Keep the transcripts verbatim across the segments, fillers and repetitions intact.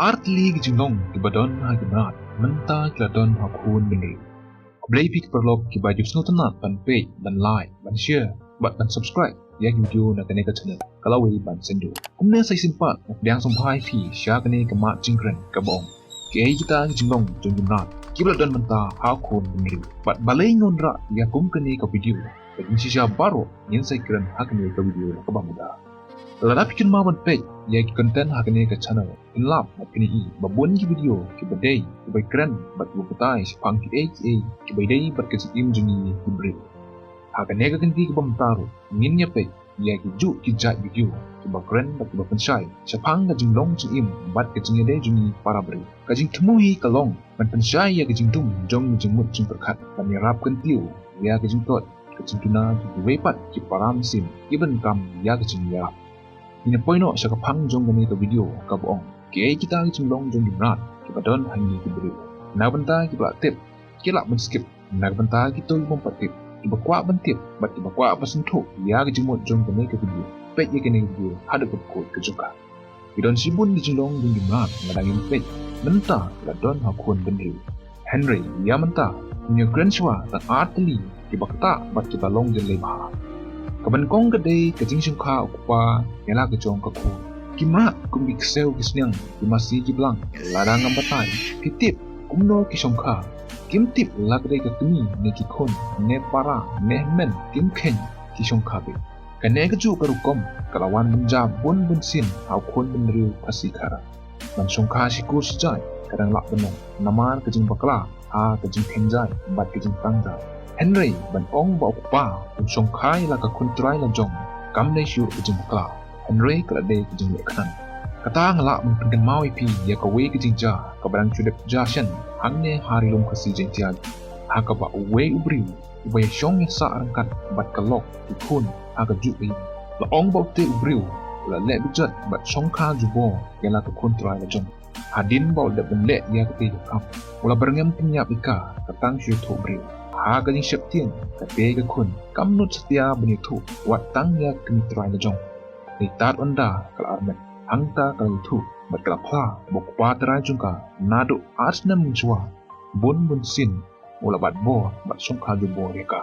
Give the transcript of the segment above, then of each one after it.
Artylli ki jinglong kiba don ha ki mrad mynta ki la don ha khun bynriew. Khublei phi ki paralok kiba ju sngewtynnat ban peit, ban like, ban share bad ban subscribe ïa ki video na kane ka channel. Ka lawei ban sngewthuh kumne sa shisien pat nga pdiang sngewbha ïa phi sha kane ka mat jingkren kaba ong, kiei kita ki jinglong jong ki mrad kiba la don mynta ha khun bynriew. Bad balei nga wanrah ïa kum kane ka video? Ka jingshisha baroh ngin sa ïakren ha kane ka video kaba mynta. Lada phi kynmaw ban peit ïa ki content ha kane ka channel, phin lap bad phin ïohi ba bun ki video kiba dei kiba kren bad kiba batai shaphang kiei kiei kiba dei bad ka jingim jong ngi ki briew. Ha kane ka kynti kaba mynta ruh ngin ïa peit ïa ki juh ki jait video kiba kren bad kiba pynshai shaphang ka jinglong jingim bad ka jingïadei jong ngi para briew. Ka jingthmu hi ka long ban pynshai ïa ka jingdum jong ka jingmut jingpyrkhat ban ïarap kyntiew ïa ka jingtlot ka jingduna jong kiwei pat ki para mynsiem kiba donkam ïa ka jingïarap. Ngin ïa poi noh sha ka phang jong kane ka video kaba ong, kiei kita ki jinglong jong ki mrad kiba don ha ngi ki briew. Na ka bynta kiba lah tip, ki lah ban skip. Na ka bynta kito ki bym pat tip, kiba kwah ban tip bad kiba kwah ban sngewthuh ïa ka jingmut jong kane ka video, peit ïa kane ka video haduh kaba kut ka jong ka. Ki don shibun ki jinglong jong ki mrad lada ngim peit mynta ki la don ha khun bynriew. Hynrei ïa mynta ngin ïa kren shuwa tang artylli kiba ktah bad kiba long jyllei bha. Kaba nyngkong ka dei ka jingshongkha u kpa ïa la ka jong ka khun. Ki mrad kum ki ksew ki sniang, ki masi ki blang, lada ngam batai, ki tip kumno ki shongkha. Kim tip la ka dei ka kmie ne ki khun, ne para ne hynmen, kim kheiñ, ki shongkha beit. Kane kajuh ka rukom ka la wan ban jia bun bun sien ha u khun bynriew Khasi Khara. Ban shongkha shi kur shi jait ka dang lah ban long namar ka jingbakla ha ka jingkheiñ jait bad ka jingtang jait. Hynrei ban ong ba u kpa un shongkha ïa la ka khun trai la jong kam dei shuh ka jingbakla, hynrei ka la dei ka jingleh khnang. Kata nga lah ban pynkynmaw ïa phi ïa kawei ka jingjia kaba dang shu dep jia shen hangne ha Ri Lum Khasi Jaiñtia, ha kaba uwei u briew uba ïashong ïasah ryngkat bad ka lok ki khun ha kajuh ka ïing. La ong ba utei u briew u la leh bejot bad shongkha jubor ïa la ka khun trai la jong. Hadien ba u la dep ban leh ïa katei ka kam, u la byrngem pynïap ïa ka, ka tang shu ïathuh briew. Ha ka jingsheptieng, katei ka khun kam nud satia ban ïathuh wat tang ïa ka kmie trai la jong. Neitat ynda ka la armet, hangta ka la ïathuh bad ka la phla ba u kpa trai jong ka naduh ar snem mynshuwa bun bun sien u la bat bor bad shongkha jubor ïa ka.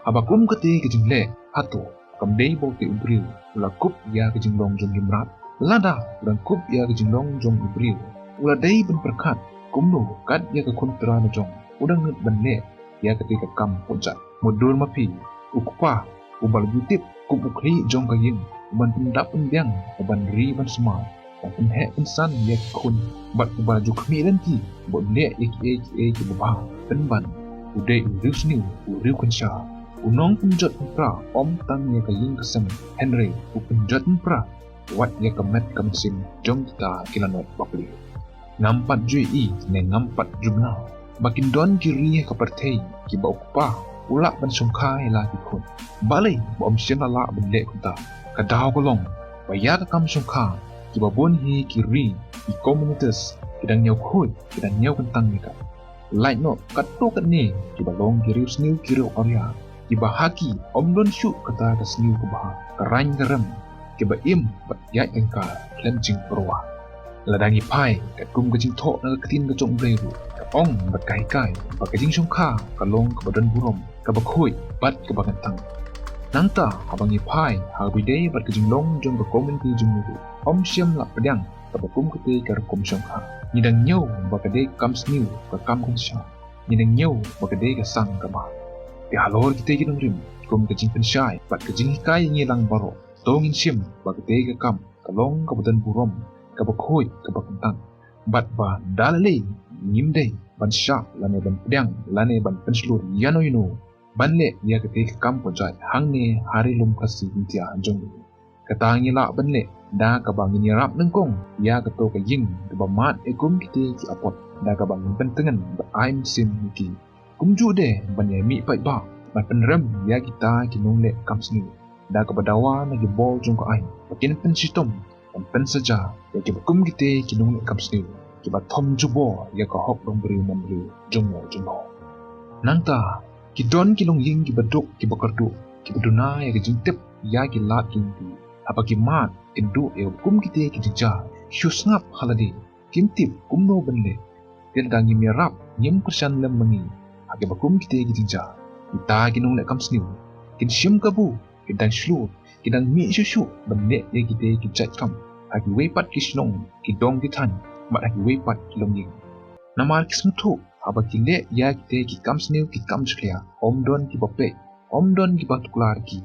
Haba kum katei ka jingleh, hato kam dei ba utei u briew u la kup ïa ka jinglong jong ki mrad? Lada u dang kup ïa ka jinglong jong u briew, u la dei ban pyrkhat kumno kat ïa ka khun trai la jong u dang nud ban leh ïa katei ka kam khuid jait. Mutdur ma phi, u kpa uba la ju tip kum u khlieh jong ka ïing, uban pyndap pynbiang, uban ri ban sumar, ban pynheh pynsan ïa ki khun bad uba la ju khmih lynti ba un leh ïa kiei kiei kiba bha, pynban u dei u riewsniew, u riewkynshah, u nongpynjot pynpra ym tang ïa ka ïing ka sem hynrei u pynjot pynpra wat ïa ka met ka mynsiem jong kita ki lanot bapli. Ngam pat ju ïohi ne ngam pat ju bna ba kin don ki ri ha ka pyrthei kiba u kpa u lah ban shongkha ïa la ki khun. Balei ba ym shym la lah ban leh kumta? Ka daw ka long ba ïa ka kam shongkha kiba bun hi ki ri, ki communities ki dang ñiew khuid, ki dang ñiew kyntang ïa ka. Lait noh katto katne kiba long ki riewsniew, ki riew awria, kiba ha ki ym don shuh kata ka sniew kaba ha, ka rang ka rem, kiba im bad ïaid ryngkar khlem jingpyrwa. Lada ngi phai katkum ka jingthoh na ka ktien ka jong U Blei ruh ka ong bad ka hikai ba ka jingshongkha ka long kaba don burom, kaba khuid bad kaba kyntang. Nangta haba ngi phai ha kaba ïadei bad ka jinglong jong ka community jong ngi ruh, ym shym la pdiang kaba kum katei ka rukom shongkha. Ngi dang ñiew ba ka dei ka kam sniew, ka kam kynshah. Ngi dang ñiew ba ka dei ka sang kaba. Te halor kitei ki nongrim, kum ka jingpynshai bad ka jinghikai ïa ngi lang baroh, to ngin shim ba katei ka kam ka long kaba don burom, kaba khuid, kaba kyntang. Bad ba da lei lei ngim dei ban shah lane ban pdiang lane ban pynshlur ïano ïano ban leh ïa katei ka kam khuid jait hangne ha Ri Lum Khasi Jaiñtia jong ngi. Kata ngi lah ban leh da kaba ngin ïarap nyngkong ïa kato ka ïing kaba mad ïa kum kitei ki apot, da kaba ngin pyntngen bad ai mynsiem ïa ki. Kumjuh de ban ïa mih paidbah ban pynrem ïa kita ki nongleh kam sniew, da kaba dawa na ki bor jong ka aiñ ba kin pynshitom ban pynsaja ïa kiba kum kitei ki nongleh kam sniew kiba thom jubor ïa ka hok long briew manbriew jong mo jong mo. Nangta ki don ki longïing kiba duk, kiba kyrduh, kiba duna ïa ka jingtip ïa ki lad ki lynti. Haba ki mad kin duh ïa kum kitei ki jingjia, shu sngap ha lade. Kim tip kumno ban leh. Te lada ngim ïarap, ngim kyrshan lem ma ngi ha kiba kum kite ki jingjia. Kita ki nongleh kam sniew kin shim kabu, kin dang shlur, kin dang mih shuh shuh ban leh ïa kite ki jait kam ha kiwei pat ki shnong, ki dong ki thaiñ, bad ha kiwei pat ki longïing. Namar ki sngewthuh haba ki leh ïa kite ki kam sniew ki kam jakhlia, ym don kiba peit, ym don kiba tuklar ïa ki.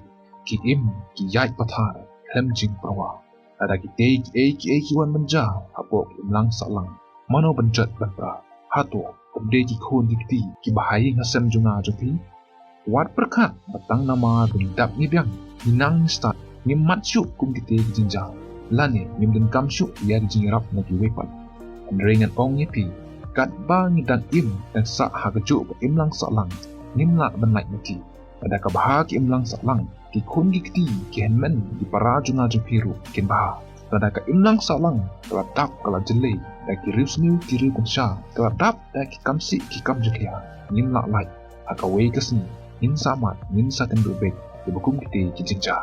Ki im, ki ïaid pathar khlem jingpyrwa. Lada kitei kiei kiei ki wan ban jia hapoh ki imlang sahlang, mano ban jot ban pra? Hato ym dei ki khun ki kti kiba ha ïing ha sem jong nga jong phi? Wat pyrkhat ba tang namar ba ngi dap ngi biang, ngi nang ngi stad, ngim mad shuh kum kitei ki jingjia, lane ngim donkam shuh ïa ki jingïarap na kiwei pat. Hynrei ngan ong ïa phi, katba ngi dang im dang sah ha kajuh ka imlang sahlang, ngim lah ban lait noh ki. Lada ka bha ka imlang sahlang, ki khun ki kti, ki hynmen, ki para jong nga jong phi ruh kin bha. Lada ka imlang sahlang ka la dap, ka la jlei da ki riewsniew ki riewkynsha, ka la dap da ki kam sih ki kam jakhlia, ngin lah lait. Ha kawei ka sngi ngin sa mad, ngin sa kynduh beit kiba kum kitei ki jingjia.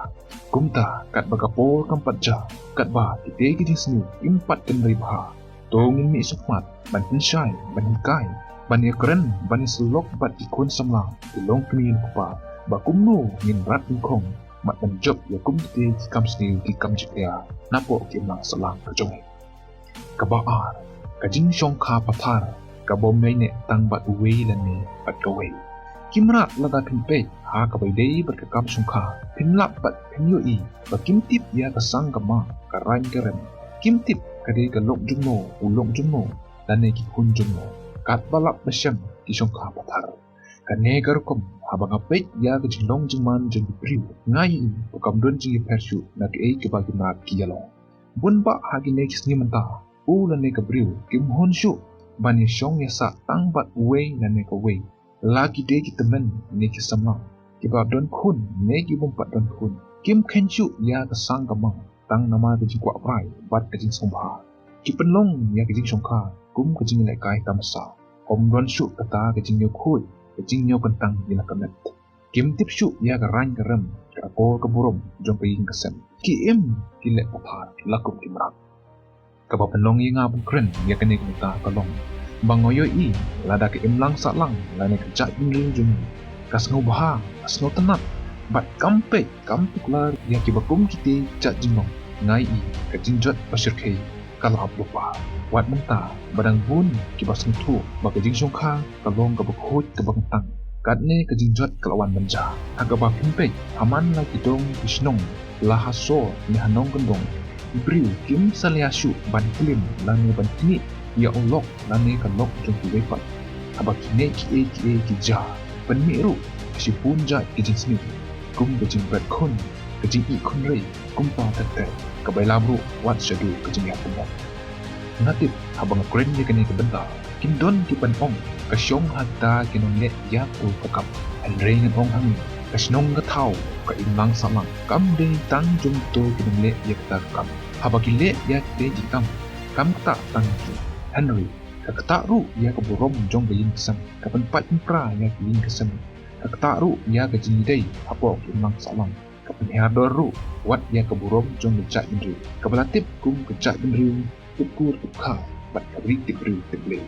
Kumta katba ka por kam pat jia, katba kitei ki jingsniew kim pat kynrei bha, to ngin mih shakhmat ban pynshai, ban hikai, ban ïakren, ban ïasyllok bad ki khun samla, ki longkmie longkpa, ba kumno ngin rat nyngkong bad ban jop ïa kum kitei ki kam sniew ki kam jakhlia napoh ki imlang sahlang ka jong ngi. Kaba ar, ka jingshongkha pathar, kaba ym ïaineh tang bad uwei lane bad kawei. Kim rat lada phin peit ha kaba ïadei bad ka kam shongkha, phin lap bad phin ïohi ba kim tip ïa ka sang ka ma, ka rain ka rem. Kim tip ka dei ka lok jong no, u lok jong no, lane ki khun jong no. Katba lap ba shem ki shongkha pathar. Kane ka rukom, haba nga peit ïa ka jinglong jingman jong ki briew, nga ïohi ba kam don jingïapher shuh na kaei kaba ki mad ki ïalong. Bun bah ha kine ki sngi mynta, u lane ka briew kim hun shuh ban ïashong ïasah tang bad uwei lane kawei. La ki dei ki tymmen ne ki samla, kiba don khun ne ki bym pat don khun, kim kheiñ shuh ïa ka sang ka ma, tang namar ka jingkwah brai bad ka jingsngewbha. Ki pynlong ïa ka jingshongkha kum ka jinglehkai tamasa. Ym don shuh kata ka jingïakhuid, ka jingïoh kyntang ïa la ka met. Kim tip shuh ïa ka rain ka rem, ka akor ka burom jong ka ïing ka sem. Ki im, ki leh pathar la kum ki mrad. Kaba pynlong ïa nga ban kren ïa kane ka bynta ka long ba nga ïohi lada ka imlang sahlang lane ka jaitbynriew jong ngi ka sngewbha, ka sngewtynnat bad kam peit, kam tuklar ïa kiba kum kitei ki jait jinglong, nga ïohi ka jingjot ba shyrkhei ka la ap lypa. Wat mynta ba dang bun kiba sngewthuh ba ka jingshongkha ka long kaba khuid kaba kyntang, katne ka jingjot ka la wan ban jia. Ha kaba phin peit ha man la ki dong ki shnong, la ha sor ne ha nongkyndong, ki briew kim salia shuh ban klim lane ban knieh ïa u lok lane ka lok jong kiwei pat. Haba kine kiei kiei ki jia, pynmih ruh ka shibun jait ki jingsniew, kum ka jingbret khun, ka jingïeit khun rei, kumta ter ter, kaba ïalam ruh wat shaduh ka jingïap pynban. Nga tip haba nga kren ïa kane ka bynta, kin don kiban ong ka shong ha kita ki nongleh ïa kato ka kam. Hynrei ngan ong ha ngi, ka shnong ka thaw, ka imlang sahlang kam dei tang jong kito ki nongleh ïa kita ka kam. Haba ki leh ïa kitei ki kam, kam ktah tang ïa ki, hynrei ka ktah ruh ïa ka burom jong ka ïing ka sem, ka pynpait pynpra ïa ka ïing ka sem, ka ktah ruh ïa ka jingïadei hapoh ka imlang sahlang, ka pynhiar dor ruh wat ïa ka burom jong ka jaitbynriew, kaba la tip kum ka jaitbynriew tip kur tip kha bad ka ri tip briew tip Blei.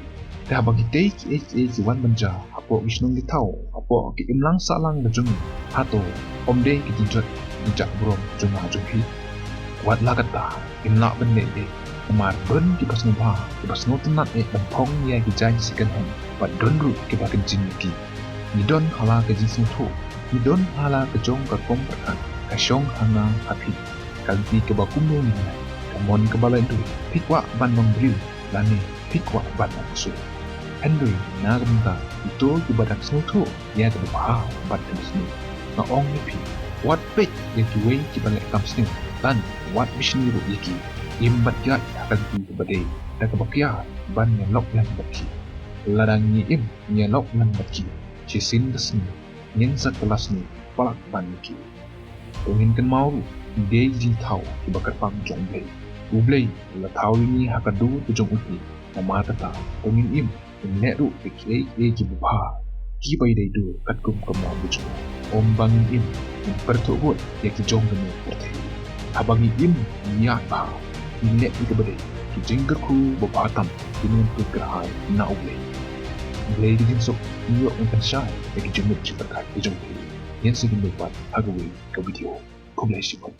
Te haba kitei kiei kiei ki wan ban jia hapoh ki shnong ki thaw, hapoh ki imlang sahlang ka jong ngi, hato ym dei ka jingjot, ka jingburom jong nga jong phi? Wat la katta, ngim lah ban leh ei, namar don kiba sngewbha, kiba sngewtynnat eh ban phong ïa ki jaiñ second hand, bad don ruh kiba kynjin ïa ki. Ngi don ha la ka jingsngewthuh, ngi don ha la ka jong ka rukom pyrkhat, ka shong ha nga ha phi. Ka lynti kaba kumno ngi leh, ka mon kaba lait duh, phi kwah ban long briew lane phi kwah ban long ksuid. Hynrei na ka bynta kito kiba dang sngewthuh ïa kaba bha bad kaba sniew, nga ong ïa phi, wat peit ïa kiwei kiba leh kam sniew, lane wat bishni ruh ïa ki. Im bad ïaid ha ka lynti kaba dei da kaba kiar ban ïalok lang bad ki. Lada ngi im, ngi ïalok lang bad ki, shisien ka sngi ngin sa kylla sniew palat ban ïa ki. To ngin kynmaw ruh, ngi dei ki jingthaw kiba kyrpang jong U Blei. U Blei u la thaw ïa ngi ha ka dur ka jong u hi. Namar kata, to ngin im, ngin leh ruh ïa kiei kiei kiba bha, kiba ïadei dur katkum ka mon ka jong u. Ym ba ngin im, ngin pyrthuh bud ïa ki jong kane ka pyrthei. Haba ngi im, ngi ïaid bha, ngi leh ïa kaba dei, Ki jingkyrkhu babha tam ki nym pynkyrhai na U Blei. U Blei da jingsuk un ïoh ban pynshai ïa ki jingmut jingpyrkhat ki jong phi. Ngin sa ïakynduh pat ha kawei ka video. Khublei shibun.